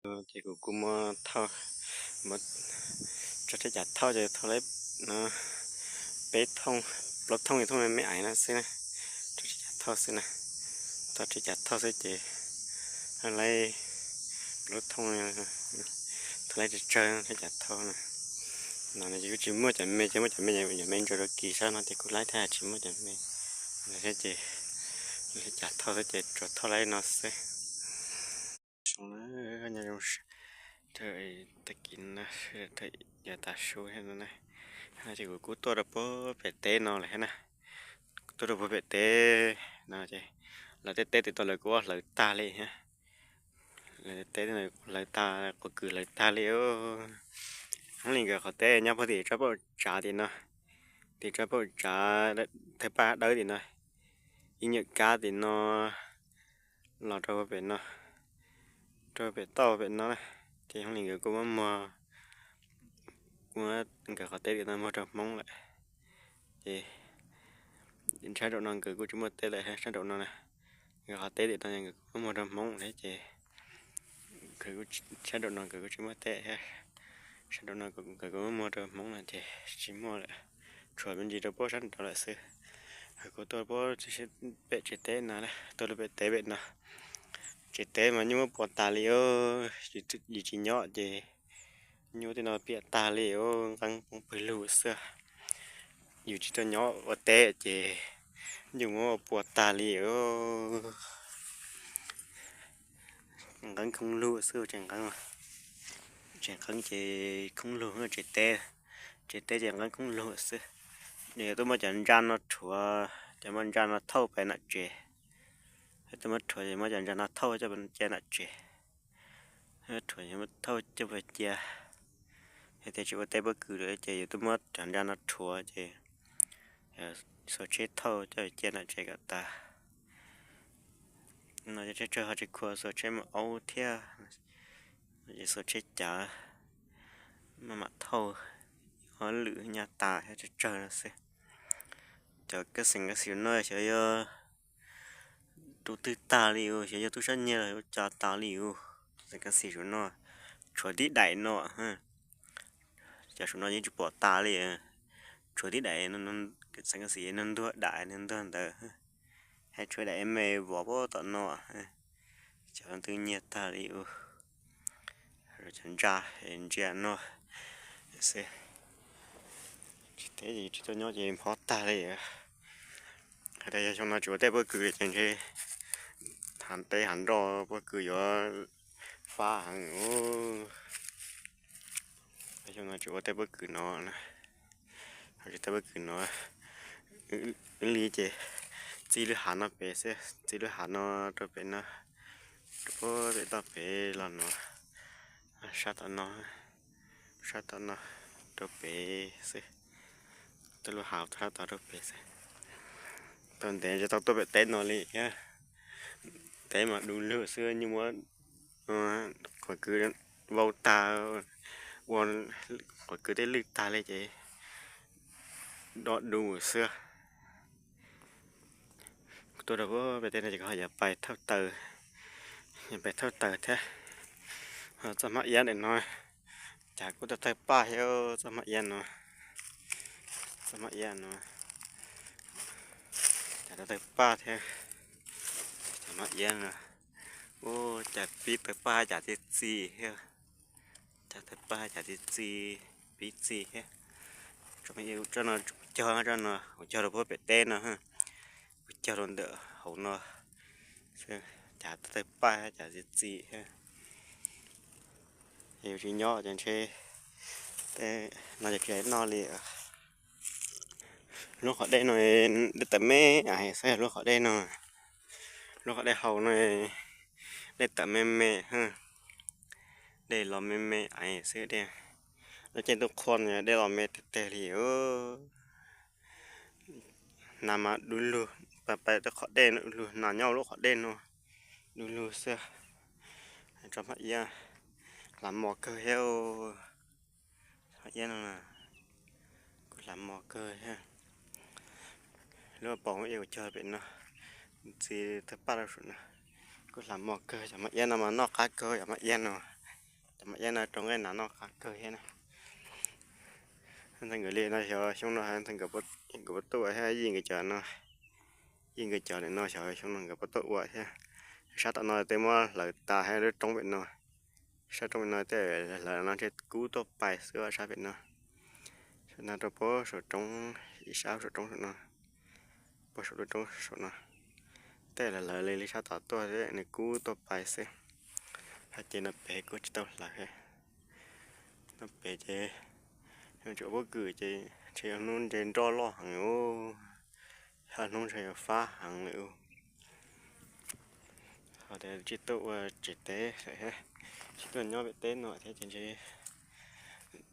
Ces kuv kuj muab thauj, muab tso rab riam thauj ces thauj li no peb thooj, plaub thooj li thooj me me ais no xwb na. Rab riam thauj xwb na, thauj rab riam thauj xwb ces thauj li plaub thooj, thauj li tsawg tsawg rab riam thauj na. No ces kuj tsis muaj cov me, ces muaj cov me, cov me ntsaws rau kis sab no ces kuv laib thiab tsis muaj cov me. Thiab ces rab riam thauj xwb ces tsuas thauj li no xwb. Zoo na, nyob zoo, tag kis no yog tav su thiab no na, ces kuv kuj tuaj rau puag pem teb no lawm thiab na. Kuv tuaj rau puag pem teb no ces lawv tej teb tim no lawv kuj hlawv tag li thiab. Lawv tej teb hlawv tag, qhov kws hlawv tag li. Hoob Lis nkawd qhov teb nyob puag tim tsob pauj tsav tim no, tim tsob pauj tsav thawj paj dawb tim no, ib nyuam kab tim no los rau pem no, rau pem toj pem no na. Ces Hoob Lis nkawd kuj muab muag, muab nkawd qhov teb tim no muag rau Hmoob lawm. Ces sab nraum no nkawd kuj tsis muaj teb lawm, sab nraum no na, nkawd qhov teb tim no nkawd kuj muab muag rau Hmoob thiab ces sab nraum no nkawd kuj tsis muaj teb thiab. Sab nraum no nkawd kuj muab muag rau Hmoob no ces tsis muaj lawm, tshuav me ntsis rau puag sab nraud lawm xwb. Kuv tuaj puag pem tsev teb no, tuaj rau pem teb pem no, tsev teb mas nyuaj muab puas tas li os. Yus tsis nyob ces nyuaj tej no piam tag li os, nqeeb poob pawg lug xwb. Yus tsis tau nyob ua teb ces nyuaj muab puas tas li os. Nqeeb khoob lug xwb, tsev nqeeb, tsev nqeeb ces khoob lug, tsev teb, tsev teb ces nqeeb khoob lug xwb. Yus tuaj muab cov ntsa no rhuav, cov muab ntsa no thauj pais nram tsev. Tuaj muab rhuav ces muab cov ntsa no thauj coj cia nram tsev. Rhuav, thauj coj cia. Yog tias tsis ua teb pob kws lawm ces yus tuaj muab cov ntsa no rhuav ces xuas tsheb thauj coj cia nram tsev kom tas. No ces tsawg tsawg ho tsis khuam xuas tsheb mus aub thiab, ces xuas tsheb cav maj mam thauj, ob lwm nyaj tas thiab tsawg tsawg no xwb. Cov kab xeem kab xim no xyov yog tus twg tag li os, xyov yog tub sab nyiag los yog ua cas tas li os. Cov kab xeem saum no, tshuav tib daim no, cov saum no yeej tsis pom tas li. Tshuav tib daim, kab xeem kab xim nws ntuag daim nws ntuag ntawd, hais tshuav daim me vov puag tom no. Cov twb nyiag tag li os. Cov ntsa ntsia no xwb. Tsis teb ces tsis tau nyob ces phob tag li. Hais tias yog xyoo no tsis ua teb pob kws ces ntshe hav teb hav nroj pob kws yuav fab heev. Xyoo no tsis ua teb pob kws no, tsis teb pob kws no, wb li ces txij lub hav no pem xwb, txij lub hav no rau pem no, rau puag pem toj pem los no, sab tom no, sab tom no rau pem xwb. Tau lub hav sab tod rau pem xwb. Tau ntev tsis tau tuaj pem teb no li thiab. Teb mas du lug xwb, nyuaj muab qhov kwv vau tag, ua qhov kwv tej lwj tag li ces dog du xwb. Tuaj rau pem teb no ces kuv ho yuav pais thauj taws, yuav pais thauj taws thiab. Txoj hmab iab ntawm no, cas kuj tawg tawg paj thiab txoj hmab iab no. Txoj hmab iab no, cas tawg tawg paj thiab. Cov hmab iab no, ua cas pib tawg paj cas txi txi thiab. Cas tawg paj cas txi txi, pib txi thiab. Tso no kuv cog, tso no kuv cog rau puag pem teb no, kuv cog rau ntawm hauv no, cas tawg paj cas txi txi thiab. Yus tsis nyob ces ntshe no ces tsis noj li. Lub qhov dej no dej tawm me ais xwb, lub qhov dej no, lub qhov dej hau no dej tawm me me, dej los me me ais xwb dej. Lub caij ntuj qhua no dej los me teg teg li. Nas mas du lug, pais rau qhov dej no du lug, nas nyob lub qhov dej no du lug xwb. Tso hmab iab, hlav mos kawg thiab. Hmab iab no kuj hlav mos kawg thiab. Lub paus hmab iab kuv cog pem no, txi tawg paj rau saum no, kuj hlav mos kawg. Cov hmab iab no mas noj qab kawg, cov hmab iab no. Cov maum iab no rau nqaij nas noj qab kawg thiab na. Ntxhais nkawd li no xyov xyoo no ntxhais nkawd puas tuaj ua thiab, yij nkawd cov no, yij nkawd cov li no xyov xyoo no nkawd puas tuaj ua thiab. Sab tom no tej muab hlawv tas thiab, lub roob pem no, sab roob pem no tej hlawv no ntshe kub tuaj pais xwb sab pem no. Sab no rau puag saum roob, ib sab saum roob saum no, puag saum lub roob saum no. Tej hlawv hlawv li li sab tom tuaj nws kub tuaj pais xwb. Hais ces no pem kuj tsis tau hlawv thiab. No pem ces tseem pob kws ces ntshe yog hnub ntshe nroj loj heev, yog hnub ntshe yuav fab heev li. Ho tias tsis tuaj ua tsev teb lawm thiab, tsis tuaj nyob pem teb no thiab ces ntshe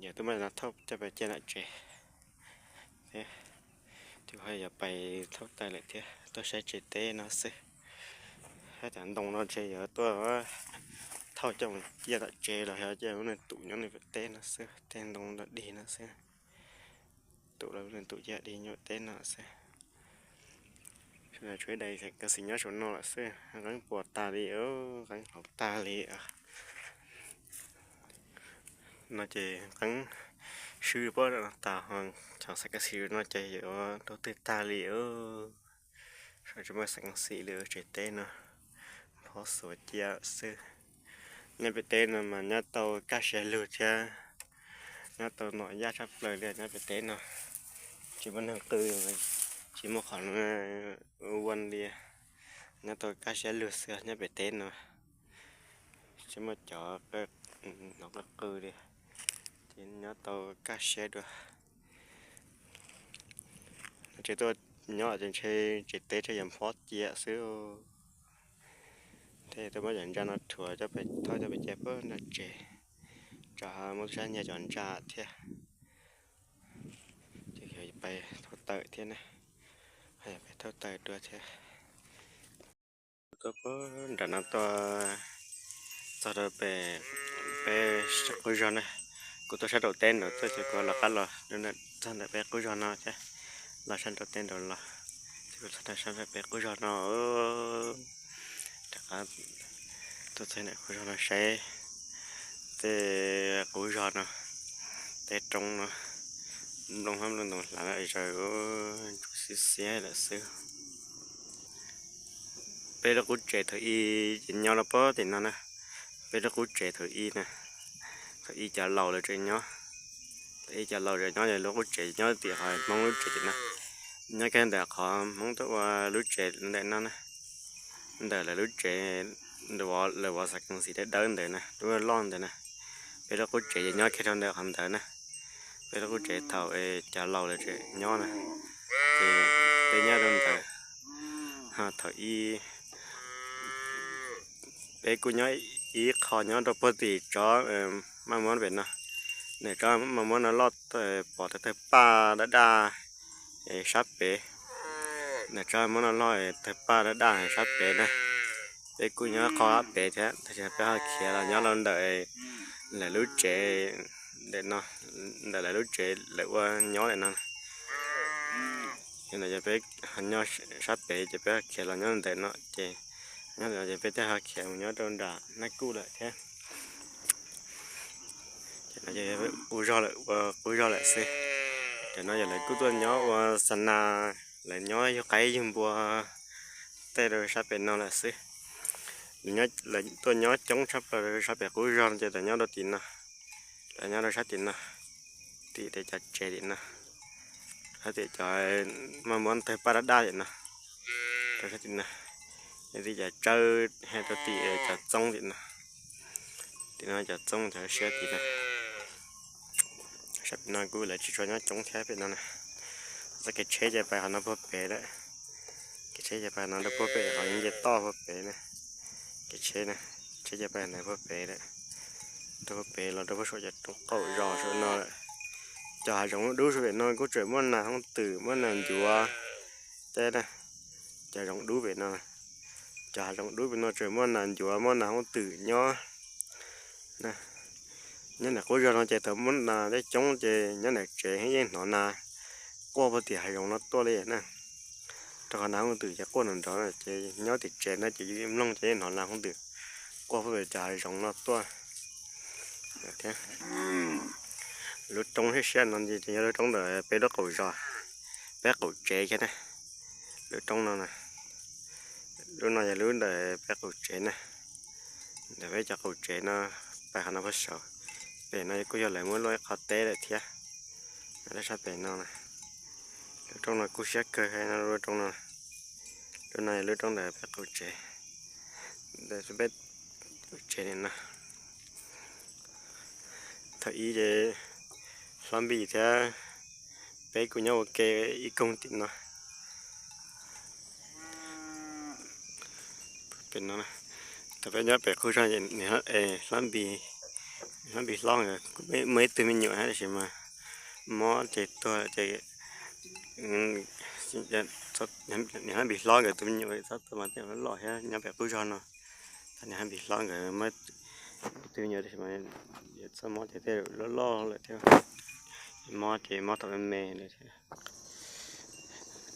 yog tuaj muab no thauj coj pais cia nram tsev thiab. Ces ho yuav pais thauj taws lawm thiab, tuaj saib tsev teb no xwb. Hab cov ntoo no ntshe yuav tuaj thauj coj mus cia tom tsev los yog cia lub nws tum nyob nws pem teb no xwb, tej ntoo los dig no xwb. Tum los nws tum cia dig nyob pem teb no xwb. Tshuav ib daim kev xis nyob saum no lawm xwb, qeeb puas tag li, qeeb hauv tag li. No ces qeeb swb puab no tas, cov xav kev xis no ces yuav rau twg tag li. Tsis muaj xav kev xis li, tsev teb no phob xuav cia xwb. Nyob pem teb no mas nyob tau kaj siab lug thiab, nyob tau nom yaj tshaj plaws li nyob pem teb no. Tsis muaj neeg qw, tsis muaj qhov ua li, nyob tau kaj siab lug xwb nyob pem teb no. Tsis muaj cov hnov qw qw li, ces nyob tau kaj siab dua. Tsis tuaj nyob ces ntshe tsev teb tseem yuav phob cia xwb. Thiab tuaj muab cov ntsa no rhuav coj pem thauj coj pem cia puag nram tsev, tsam muaj tub sab nyiag cov ntsa thiab. Ces pais thauj taws thiab ne, pais thauj taws dua thiab. Tuaj puag nram no tuaj txog rau pem peb qub zog na. Kuv tuaj sab rau teb nraud tuaj ces kuv los qab los txog ntawm peb qub zog no thiab, los sab rau teb nraud los, ces kuv txog sab pem qub zog no. Rov qab tuaj txog ntawm qub zog no saib tej qub zog no, tej roob no, nplooj hab nplooj ntoo hlav lawm zaws, ntsuab xiab xiab lawm xwb. Peb lub qub tsev thaum ub ces nyob rau puag tim no na. Peb lub qub tsev thaum ub na, thaum ub cov laus lawv tseem nyob. Thaum ub cov laus tseem nyob, lub qub tsev nyob tim qhov Hmoob lub tsev tim no, nyob kiag ntawm qhov Hmoob tuaj ua lub tsev ntawm no na. Ntawm lawv lub tsev, lawv vov xav kees xim dawb dawb ntawd na, lub loj ntawd na. Peb lub qub tsev ces nyob kiag rau ntawm qhov ntawd na. Peb lub qub tsev thaum cov laus lawv tseem nyob na, ces peb nyob rau ntawd. Thaum ub peb kuj nyob ib qho nyob rau puag tim tsob maj muab pem no. Ntawm tsob maj muab no loj, pom tawg paj daj daj sab pem. Ntawm tsob maj muab no loj tawg paj daj daj sab pem na. Peb kuj nyob qho sab pem thiab, tab sis peb ho khiav los nyob rau ntawm lawv lub tsev ntawm no, ntawm lawv lub tsev lawv ua nyob ntawm no. Yog no yog peb nyob sab pem ces peb khiav los nyob ntawm no ces, nyob ntawm no ces peb thiaj ho khiav mus nyob rau nram Naj Kuj lawm thiab. Ces no yog qub zog lawm, ua qub zog lawm xwb. Ces no yog lawv kuj tuaj nyob ua xa nas, lawv nyob yug qaib yug npua tej rau sab pem no lawm xwb. Lawv tuaj nyob coob tshaj plaws rau sab pem qub zog no ces lawv nyob rau tim no, lawv nyob rau sab tim no, tim cov tsev tim no, sab tim cov maj muab tawg paj daj daj tim no, rau sab tim no, tim cov tsawb, rau tim cov txoob tim no, tim no cov txoob cov siab tim no. Sab pem no kuj lawv tsis tshua nyob coob thiab pem no na. Txoj kev tsheb ces pais qhov no puag pem lawm. Kev tsheb ces pais no rau puag pem qhov nce toj puag pem na. Kev tsheb na, tsheb ces pais ntawd puag pem lawm. Rau puag pem los rau puag saum cov roob qaum zos saum no lawm. Cov hav zoov dub saum pem no kuj tseem muaj nas hooj twm muaj nas ncuav thiab na. Cov zoov dub pem no, cov hav zoov dub pem no tseem muaj nas ncuav muaj nas hooj twm nyob. Nyob ntawm qub zog no ces thaum muab nas coob coob ces nyob ntawm tsev yeej hnov nas quaj puag tim hav zoov no tuaj li na. Rau qhov nas hooj twm ces quaj nrov nrov ces nyob tim tsev no ces mloog ces yeej hnov nas hooj twm quaj puag tim cov hav zoov no tuaj. Thiab lub roob siab siab no ces yog lub roob ntawm peb lub qaum zos, peb qaum tsev thiab na. Lub roob no na, lub no yog lub ntawm peb qaum tsev na. Ntawm peb cov qaum tsev no, pais qhov no puag saud. Pem no kuj yog lawv muab luaj ib qhov teb lawm thiab. Lub sab pem no na, lub roob no kuj siab kawg no, lub roob no. Lub no yog lub roob ntawm peb qaum tsev, ntawm peb qaum tsev no. Thaum ub ces Hlob Npis thiab peb kuj nyob ua ke ib koog tim no. Pem no, thaum peb nyob pem qub zog, Hlob Npis, Hlob Npis hlob nkawd muaj ib tug me nyuam tab sis mas mob ces tuag ces niam Hlob Npis hlob nkawd tus me nyuam txhob tuag mas tej loj thiab nyob pem qub zog no. Thaum niam Hlob Npis hlob nkawd muaj ib tug me nyuam tab sis mas txhob mob ces tej loj loj lawm thiab. Mob ces mob thaum me me lawm thiab.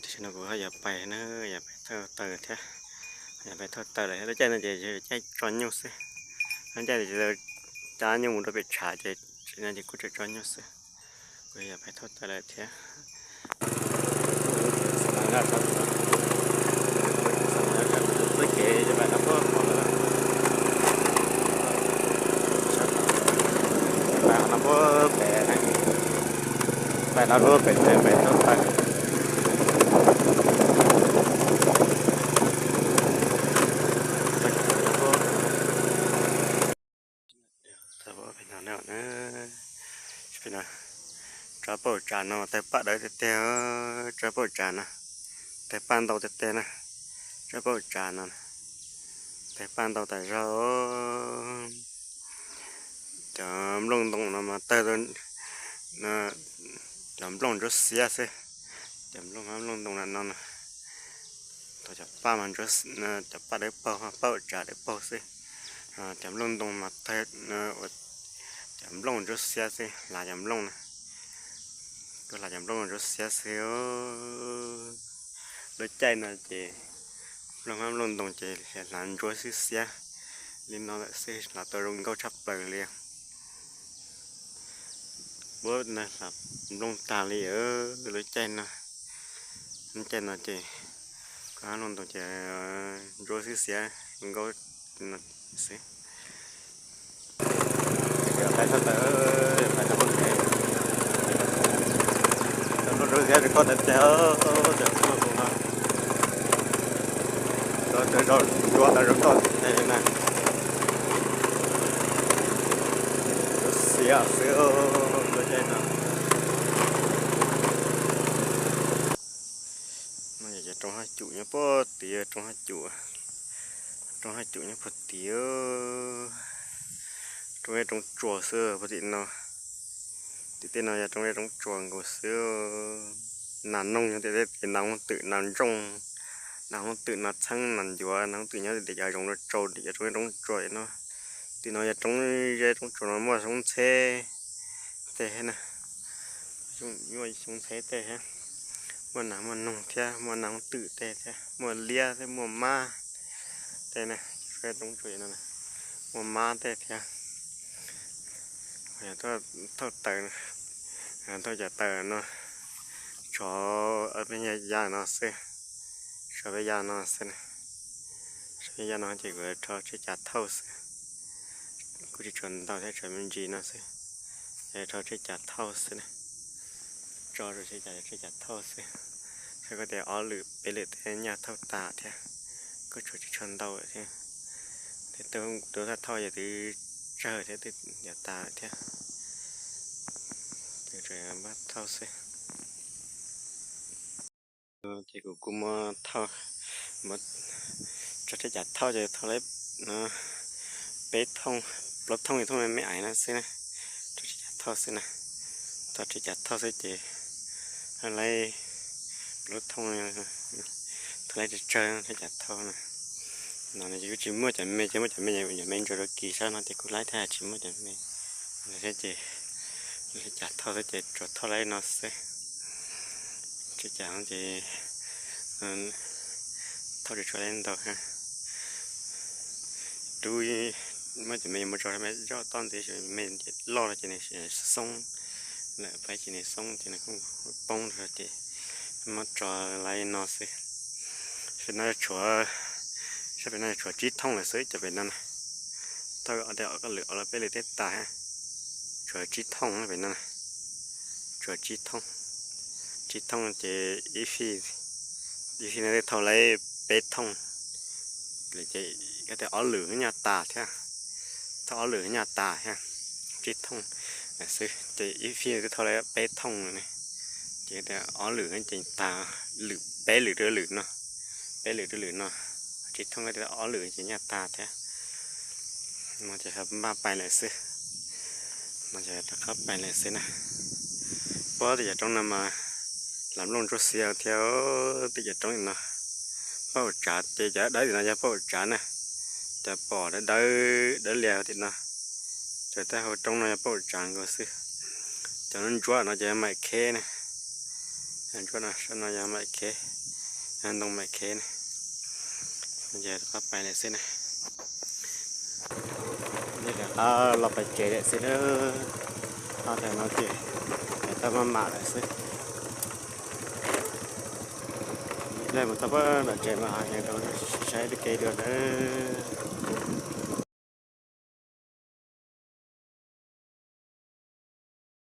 Tam sim no kuv ho yuav pais na, yuav pais thauj taws thiab. Yuav pais thauj taws lawm thiab, lub caij no ces caij tso nyuj xwb. Lub caij no ces cab nyuj mus rau pem tshav ces tsis no ces kuj tseem tso nyuj xwb. Kuv yuav pais thauj taws lawm thiab. Txoj kev pais no puag pem, pais no puag pem, pais no puag pem pais thauj taws. Tso paj tsav no tawg paj dawb tiag tiag, tso paj tsav no tawg paj ntau tiag tiag na, tso paj tsav no tawg paj ntau tas zog. Cov nplooj ntoo no mas tawg, cov nplooj ntsuab xiab xwb, cov nplooj, nplooj ntoo no no, thaum cov paj mas, cov paj dawb paug, paj ua tsav dawb paug xwb. Cov nplooj ntoo mas tawg, cov nplooj ntsuab xiab xwb, hlav cov nplooj na, kuj hlav cov nplooj ntsuab xiab xwb. Lub caij no ces nplooj, nplooj ntoo ces hlav ntsuab xwb xiab li no lawm xwb, hlav tau zoo nkauj tshaj plaws li. Puab hlav nplooj tag li lub caij no. Lub caij no ces nplooj ntoo ces ntsuab xwb xiab zoo nkauj xwb. Ntsuab tas zoo nkauj tiag tiag na. Xiab xwb lub caij no. No ces cov roob haj cum nyob puag tid, roob haj cum, roob haj cum nyob puag tid. Roob zeb roob tsuas xwb puag tim no. Tim tej no yog roob zeb roob tsuas nkaus xwb. Nas noog nyob tim tej, nas hooj twm, nas ntsooj, nas hooj twm, nas txheeb, nas ncuav, nas hooj twm nyob tim cov zoov rau tsau tim cov roob zeb roob tsuas no. Tim no yog roob zeb roob tsuas no muaj xyoob ntxheb tej thiab na. Muaj xyoob ntxheb tej thiab, muaj nas muaj noog thiab, muaj nas hooj twm tej thiab, muaj liab thiab, muaj mab tej na. Roob tsuas no muaj mab tej thiab. Thauj taws, thauj cov taws no, tshuav peb ya no xwb, tshuav peb ya no xwb na. Tshuav peb ya no ces kuv rho tseb cav thauj xwb. Kuj tsis tshuav ntau thiab, tshuav me ntsis no xwb. Rho tseb cav thauj xwb na. Tso rau tseb cav, tseb cav thauj xwb. Saib koj tias ob lwm peb lwm tej nyaj thauj tas thiab, kuj tshuav tsis tshuav ntau lawm thiab. Tej tug thauj yog twb tsawg thiab, twb yav tas lawm thiab. Ces thauj xwb. Ces kuv kuj muab thauj, muab tso tseb cav thauj ces thauj li peb thooj, plaub thooj li thooj me me ais no xwb na. Tso tseb cav thauj xwb na. Tso tseb cav thauj xwb ces thauj li plaub thooj, thauj li tsawg tsawg tseb cav thauj na. No ces kuj tsis muaj cov me, ces muaj cov me, cov me ntsuas rau kis sab no ces kuj laib thiab, tsis muaj cov me. Thiab ces tseb cav thauj xwb ces tsuas thauj li no xwb. Tseb cav ces thauj tsis tshuav li ntau. Rub, Muab cov me yuav muab tso me zoj toj ntxiv, me loj ces nws xoob lawm, peb ces nws xoob ces nws kuj poob rau ces muab tso lawm no xwb. Sab pem no tshuav, sab pem no tshuav tsib thooj lawm xwb cov pem no na. Thauj ob lwm ob los peb lwm thiaj tas. Tshuav tsib thooj pem no na. Tshuav tsib thooj, tsib thooj ces ib fij, ib fij no twb thauj lawm peb thooj. Ces ob lwm nyaj tas thiab, thauj ob lwm nyaj tas thiab. Tsib thooj xwb ces ib fij twb thauj lawm peb thooj no ne. Ces ob lwm ces tas, lwm peb lwm rau lwm no, peb lwm rau lwm no, tsib thooj ob lwm ces nyaj tas thiab. No ces npaj pais lawm xwb, no ces rov qab pais lawm xwb na. Puag tej cov roob no mas lam nplooj ntsuab xiav thiab, tej cov roob no. Paj hauv tsav ces cov dawb tim no yog paj hauv tsav na, cov pom dawb dawb, dawb lias tim no. Cov tej hauv roob no yog paj hauv tsav nkaus xwb. Cov ntsuab no ces yog maim kheb na, ntsuab no sab no yog maim kheb, ntoo maim kheb na. Ces rov qab pais lawm xwb na. Ces rov qab los pais tsev lawm xwb na. Ho tas no ces tau maj mam lawm xwb. Mus tau pem tom tsev mas ho nyees rau saib tej kev dua na.